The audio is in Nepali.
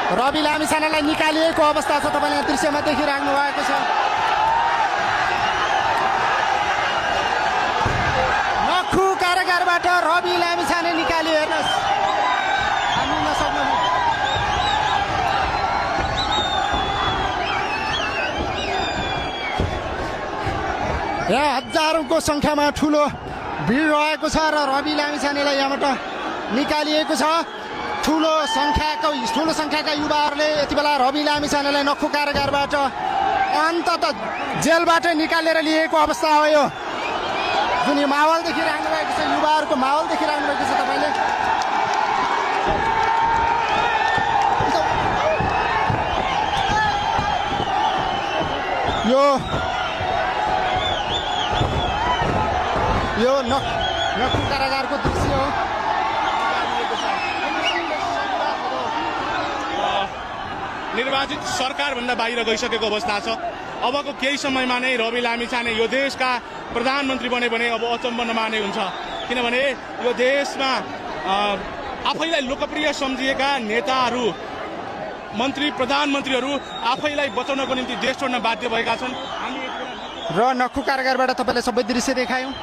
रवि लामिछानेलाई निकालिएको अवस्था छ, तपाईँले दृश्यमा देखिराख्नु भएको छ। नखु कारागारबाट रवि लामिछाने निकालियो, हेर्नुहोस्, हामी नसक्नु। यहाँ हजारौंको सङ्ख्यामा ठुलो भिड रहेको छ र रवि लामिछानेलाई यहाँबाट निकालिएको छ। ठुलो सङ्ख्याका युवाहरूले यति बेला रवि लामिछानेलाई नखु कारागारबाट अन्ततः जेलबाट निकालेर लिएको अवस्था हो। यो जुन यो माहौल देखिराख्नु भएको छ, युवाहरूको माहौल देखिराख्नु भएको छ तपाईँले। यो नखु कारागारको दृश्य हो। निर्वाचित सरकारभन्दा बाहिर गइसकेको अवस्था छ। अबको केही समयमा नै रवि लामिछाने यो देशका प्रधानमन्त्री बने भने अब अचम्म नमाने हुन्छ, किनभने यो देशमा आफैलाई लोकप्रिय सम्झिएका नेताहरू, मन्त्री, प्रधानमन्त्रीहरू आफैलाई बचाउनको निम्ति देश छोड्न बाध्य भएका छन्। र नखु कारागारबाट तपाईँलाई सबै दृश्य देखायौँ।